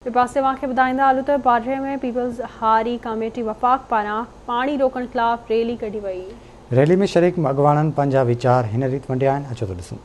ٻئي پاسي اوهان کي ٻڌائيندا هلون ته پاٽري ۾ پيپلز هاري ڪاميٽي وفاق پاران پاڻي روڪڻ خلاف ريلي ڪڍي وئي. ريلي ۾ شريڪ اڳواڻن پنهنجا ويچار هن ريت ونڊيا آهن، اچو ته ڏسون.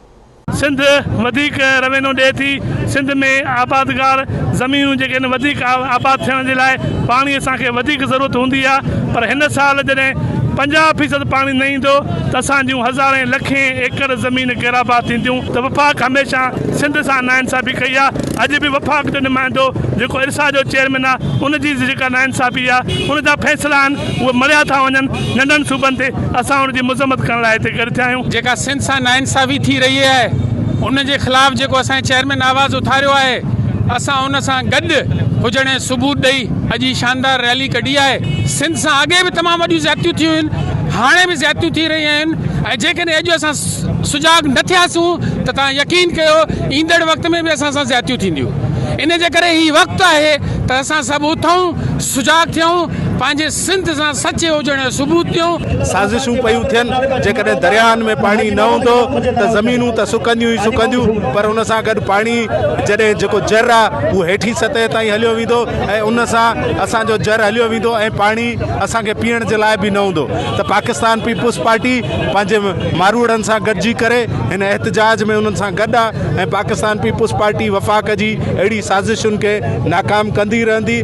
سنڌ وڌيڪ روينو ڏئي ٿي، سنڌ ۾ آبادگار زمينون جيڪي آهن وڌيڪ آباد ٿيڻ جي لاء پاڻي اسان کي وڌيڪ ضرورت هوندي آهي پر هن سال جڏهن 50 فيصد پاڻي نه ايندو ته اسان جون هزارين لکين ايڪڙ زمين غيرآباد ٿينديون ته وفاق هميشه سنڌ سان ناانصافي ڪئي آهي اڄ به وفاق جو نمائندو جيڪو ارسا جو چيئرمين آهي ان جي جيڪا ناانصافي آهي ان جا فيصلا آهن اهي مڙهيا ٿا وڃن ننڍن صوبن تي اسان ان جي مذمت ڪرڻ لاء هتي گڏ ٿيا آهيون. جيڪا سنڌ سان ناانصافي ٿي رهي آهي ان جي خلاف جيڪو اسان جي چيئرمين آواز اٿاريو آهي اسان ان سان گڏ هجڻ جو ثبوت ڏئي اڄ هي شاندار ريلي ڪڍي آهي. سنڌ سان اڳي به تمام وڏيون زيادتيون ٿيون آهن هاڻي به زيادتيون ٿي رهيون آهن ۽ جيڪڏهن اڄ اسان سجاڳ نه ٿياسون ته توهان يقين ڪيو ايندڙ وقت ۾ به اسان سان زيادتيون ٿينديون ان جي ڪري هي وقت آهي ته اسان سڀ اٿون سجاڳ ٿيون پنهنجي سنڌ سان سچي هجڻ جو ثبوت ڏيون. سازشون پيون ٿين، جيڪڏهن درياهن ۾ پاڻي نه هوندو ته زمينون ته سڪنديون ئي سڪنديون پر ان سان گڏ پاڻي جڏهن جيڪو جر آهي اهو هيٺين سطح تائين هليو ويندو ۽ ان سان اسان جو جر هليو ويندو ۽ پاڻي اسان کي پيئڻ جي لاء به نه هوندو ته پاڪستان پيپلز پارٽي پنهنجي ماروئڙن سان گڏجي ڪري هن احتجاج ۾ انهن سان گڏ آهي ۽ پاڪستان پيپلز پارٽي وفاق جي اهڙي سازشن کي ناڪام ڪندي رهندي.